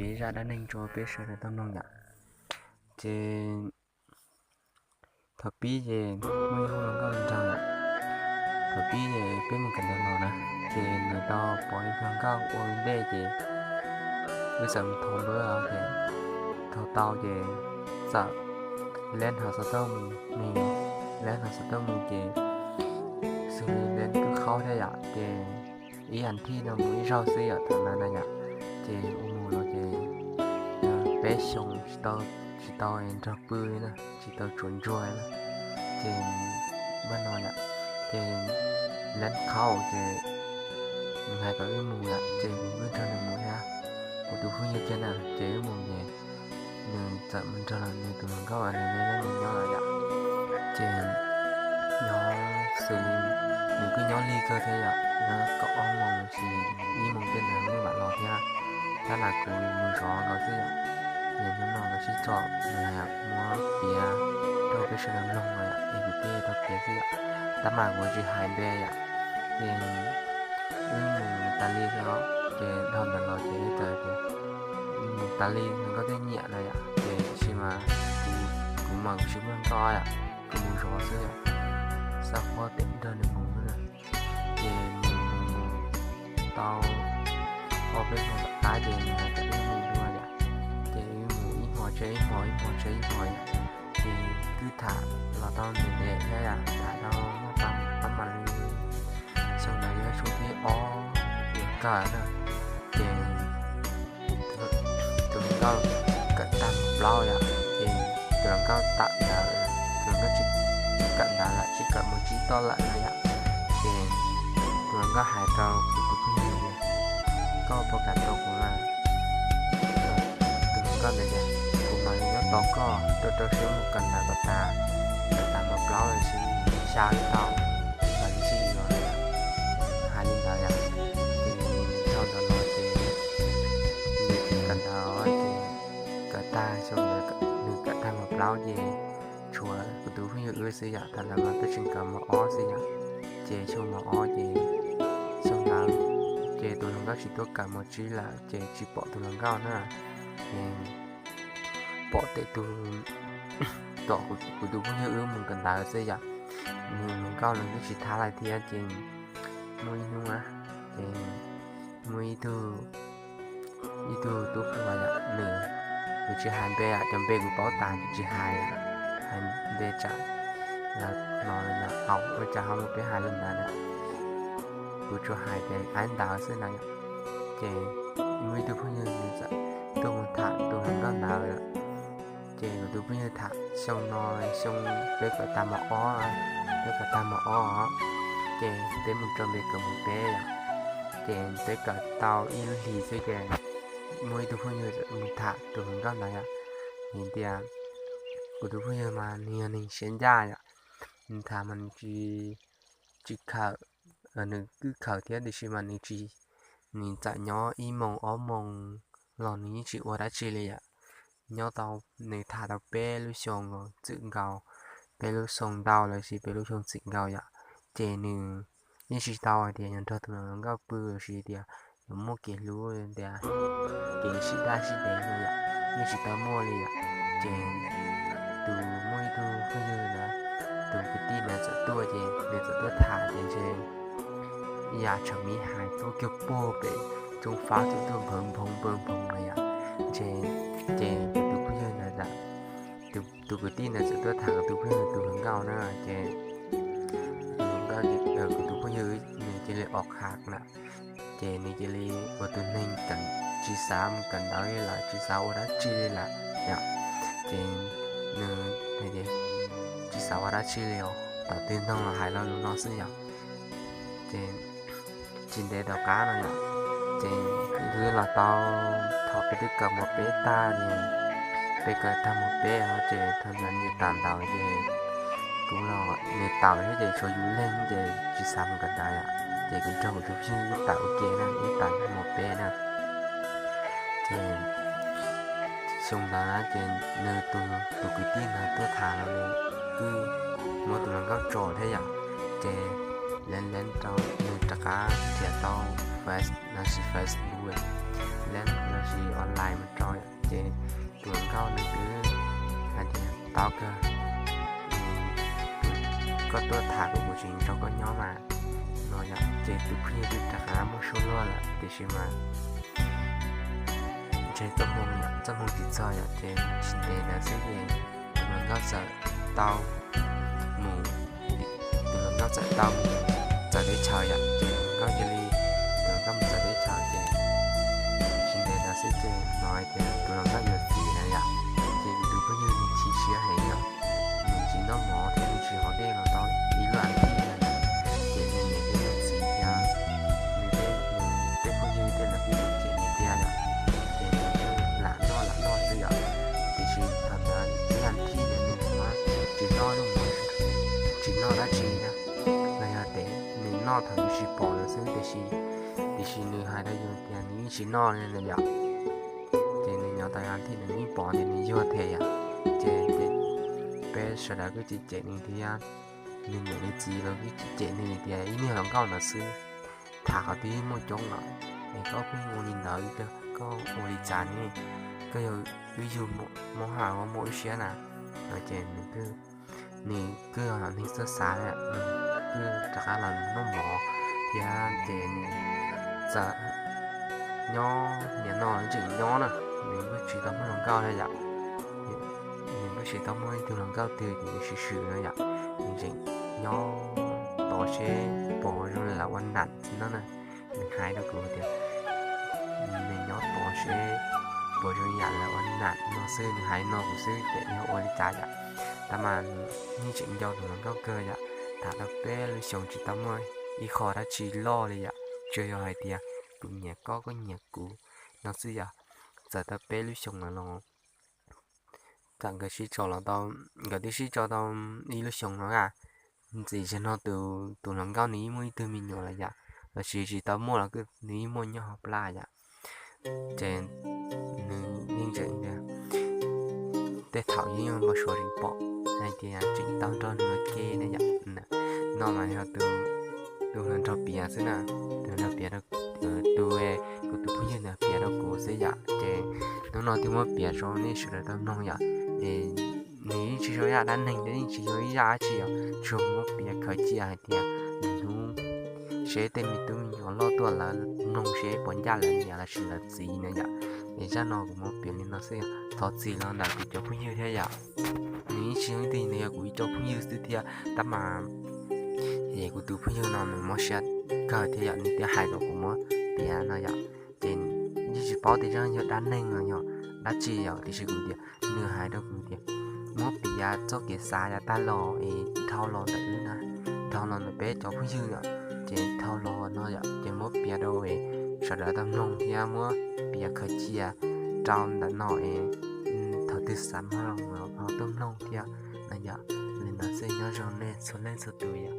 Piav zaj dab neeg rau peb sawv daws tau mloog yom. Ces thaum pib ces muaj ib hluas nkauj nraug yom. Thaum pib ces peb mus kawm ntawv los na, ces nws tau pom ib hluas nkauj ua ntej ces wb txawm mus thov npawb os ces thov tau ces txawm leb hno xov tooj mus, nws leb hno xov tooj mus ces xws li leb twb qhaub thiab yom, ces ib as thiv no mus ib zaug xwb yom, thaum ntawd na yom. Ces ua mus los ces peb xyoo tsis tau, tsis tau nrog pw li na, tsis tau tsuas ntsuag na. Ces npaj no yom, ces leb qhaub ces nws hais kom wb mus yom, ces wb nrog nws mus thiab. Kuv tus phooj ywg kiag na ces wb mus ces nws txawm mus nrog nws tus hluas nkauj uas nws nyob nws nyob lawm yom. Ces nyob xws li nws kuj nyob lig kawg thiab yom, nyob kaum ob moos los sis ib moos tej ntawd nws mam los thiab. Tab sis kuv mus zov nkawd xwb yom. Ces hnub no nkawd sib tso, nws hais muab piav rau peb sawv daws mloog no yom, es kuv thiaj tau piav xwb yom. Tab mas kuv tsis hais npe yom. Ces wb mus tas li os, ces dhau ntawd los ces wb txawm tias mus tas li, nkauj tej nyiam na yom. Ces tab sis mas kuv, kuv mas kuv tsis muaj nkauj yom, kuv mus zov xwb yom, xav pom tes nrog nws mus xwb na. Ces mus mus mus tau ob peb hmo tom qab ces nws hais kom wb mus dua yom. Ces wb mus ib hmo tseg ib hmo, ib hmo tseg ib hmo yom. Ces twb tham los tau ntev ntev thiab yom, tham tau muaj pab mam li xyoo ntawd yog xyoo thib ob yuav kawm na. Ces tus hluas nkauj kawm tag mos plaub yom, ces tus hluas nkauj tawm ntawv, tus hluas nkauj tsis kawm ntawv lawm, tsis kawm mos tsib toj lawm na yom. Ces tus hluas nkauj hais rau kuv tus phooj ywg tias, koj puas kam tau kuv mas? Tus hluas nkauj ntawd tias, kuv mam li nyob tos koj, rau rau siab mus kawm ntawv kom tas, kawm tas mos plaub los sis xya li tau, mam li sib yuav. Hais li ntawd yom. Ces dhau ntawd los ces nws tsis kawm ntawv ces kawm tag xyoo ntawd, nws kawm tag mos plaub ces tshuav kuv tus phooj ywg wb xwb yom, thaum ntawd mas twb tseem kawm mos ob xwb yom. Ces xyoo mos ob ces xyoo ntawd ces tus hluas nkauj tsis tuaj kawm mos tsib lawm ces tsis pom tus hluas nkauj na. Ces pom tes tus, tom kuv tus phooj ywg wb mus kawm ntawv xwb yom. Nws hluas nkauj nws twb tsis thab lawm thiab ces muaj ib hnub na, ces muaj ib tug, ib tug tub hluas yom, nws, nws tsis hais npe yom, cov npe kuv paub tas ces tsis hais, hais npe tsam lawv hnov lawv yuav haum, ua cas ho muaj peb hais li ntawd na. Kuv tsuas hais tias aib ntawd xwb na yom. Ces muaj ib tug phooj ywg nws txawm tuaj mus tham tus hluas nkauj ntawd. Ces kuv tus phooj ywg tham xyoo no, xyoo peb kawm tag mos ob, peb kawm tag mos ob, ces peb mus rau npe kawm mos peb yom. Ces peb kawm tau ib lub hlis xwb ces muaj ib tug phooj ywg mus tham tus hluas nkauj ntawd yom. Nws tias kuv tus phooj ywg mas nws yog neeg siab ncaj yom, nws tham mas nws tsis, tsis khawm, nws kuj khawm thiab tiam sis mas nws tsis, nws txawm nyob ib moos ob moos los nws yeej tsis ua dab tsi li yom. Nyob tau, nws tham tau peb lub xyoo txwm nkaus, peb lub xyoo ntau los sis peb lub xyoo txwm nkaus yom. Ces nws yeej tsis tau hais tias yuav nrog tus hluas nkauj pw los sis tias yuav muaj kev hlub tias kev sib daj sib deev no yom, yeej tsis tau muaj li yom. Ces tus, muaj ib tug phooj ywg ntawd, tus kwv tij ntawd txawm tuaj ces nws txawm tuaj tham ces ntshe yam tshav miv hais tuaj kiag puag pem roob fab txawm tuaj nphawv nphoo nphawv nphoo no yom. Ntshe, ces kuv tus phooj ywg ntawd, tus kwv tij ntawd txawm tuaj tham kuv tus phooj ywg tus hluas nkauj na ces tus hluas nkauj, kuv tus phooj ywg nws cia li ob qha na. Ces nws cia li ua tus neeg tsis xav mus kawm ntawv li lawm, tsis xav ua dab tsi li lawm yom. Ces nws hais tias tsis xav ua dab tsi li os, thaum twg nug los hais lo lus no xwb yom. Ces tsis ntev tom qab no yom, ces twb los tau, thaum peb twb kawm mos peb tag ces peb kawm tag mos peb os ces thaum ntawd nws tawm ntawv ces kuv los, nws tawm thiab ces tshuav yus leeg ces tsis xav mus kawm ntawv yom. Ces kuv nrog kuv tus phooj ywg wb tawm ua ke na, wb tawm mos peb na. Ces xyoo ntawd na ces nws tus, tus kwv tij ntawd tuaj tham los nws kuj muab tus hluas nkauj tso thiab yom. Ces leej leej rau nws rov qab nrhiav tau Face, no sis Facebook, leeb los sis online mus rau yom, ces tus hluas nkauj nws twb hais tias tau kawg, koj tuaj tham kuv kuv tseem nrog koj nyob mas no yom. Ces tus phooj ywg twb rov qab muaj suab luag lawm tiam sis mas ntshe txoj hmoo tsis txog yom, ces tsis ntev ntawd xwb ces tus hluas nkauj txawm tau mus, tus hluas nkauj txawm tau mus txawv teb chaws yom, ces tus hluas nkauj cia li, tus hluas nkauj mus txawv teb chaws ces tsis ntev ntawd xwb ces hnov hais tias tus hluas nkauj yuav txiv lawm yom. Ces tus phooj ywg nws chim siab heev yom, nws tsis noj mov thiab nws tsis haus dej los tau ib lub as thiv no, ces nws niam thiab nws txiv thiab nws tej, nws tej phooj ywg tej lawv kuj cem nws tiag yom. Ces nws lam noj lam noj xwb yom, tiam sis thaum ntawd ib as thiv ntawd nws tsis noj lub mov, tsis noj dab tsi na, los yog tias nws noj thaum nws tsis pom lawm xwb, tiam sis, tiam sis nws hais rau yus tias nws yeej tsis noj li yom. Ces nws nyob tau ib as thiv nws yeej pom tias nws yuag thiab yom. Ces peb sawv daws kuj cem cem nws thiab, nws niam nws txiv los kuj cem cem nws tias ib niag hluas nkauj ntawd xwb, tham qhov twg muaj coob lawm, es koj pheej ua li ntawd, koj ua li cas ne, koj yog wb yug mob haj ua muaj wb siab na no. Ces nws, nws kuj yog neeg txawj xav, nws kuj rov qab los noj mov thiab ces nws txawm nyob niam no tseem nyob na, nws kuj tsis tau muaj hluas nkauj thiab yom. Nws kuj tsis tau muaj ib tug hluas nkauj twg ces nws swm swm no yom, nws tseem nyob tos seb puas zoo li lawv ua nam no na. Nws hais rau kuv tias nws nyob tos seb puas zoo yam lawv ua nam no xwb, nws hais no kuv xwb ces yog ua li cas yom. Tab mas nws yeej tseem nco tus hluas nkauj kawg yom, tham tau peb lub xyoos tsis tau muaj ib qho dab tsi loj li yom, tsuas yog hais tias kuv nyiam koj koj nyiam kuv no xwb yom. Txawm tau peb lub xyoos lawm los txawm nkawd sib tso los tau, nkawd twb sib tso tau ib lub xyoos no a, ntxim zag no tus hluas nkauj nws yeej muaj ib tug me nyuam lawm yom, los sis tsis tau muaj los nws yeej muaj nyob hauv plab yom. Ces nws yeej tseem tias tej thaum yeej yuav npau suav tseem pom hais tias tseem tau nrog nws ua ke ne yom. No mas yog tus hluas nraug piav xwb na, tus hluas nraug piav rau, tus, kuv tus phooj ywg ntawd piav rau kuv xwb yom. Ces hnub no twb muab piav rau nej sawv daws tau mloog yom. Es nws yeej tsis yog ib zaj dab neeg thiab yeej tsis yog ib zaj dab tsi yom, tsuas muab piav khaws cia hais tias nws hnub seb tej me tub me nyuam loj tuaj lawv mloog seb puas ncaj lawv niam los sis lawv txiv na yom. Es zaj no kuv muab piav li no xwb yom, thov txim los ntawm kuv cov phooj ywg thiab yom. Nws yeej tsis yog ib tug, nws yog kuv ib co phooj ywg xwb thiab tab mas es kuv tus phooj ywg no nws mob siab kawg thiab yom, nws thiaj hais kom kuv muab piav no yom. Ces yeej tsis paub tias zaj yog dab neeg los yog dab tsi yom, tiam sis kuv tias nws hais rau kuv tias muab piav txoj kev xav yav tag los es dhau los ntawm wb na, dhau los ntawm peb cov phooj ywg yom, ces dhau los no yom, ces muab piav rau es sawv daws tau mloog thiab muab piav khaws cia rau ntawm no es thaum twg xav mloog los ho tuaj mloog thiab no yom. Li ntawd xwb, nyob zoo nej txhua leej txhua tus yom.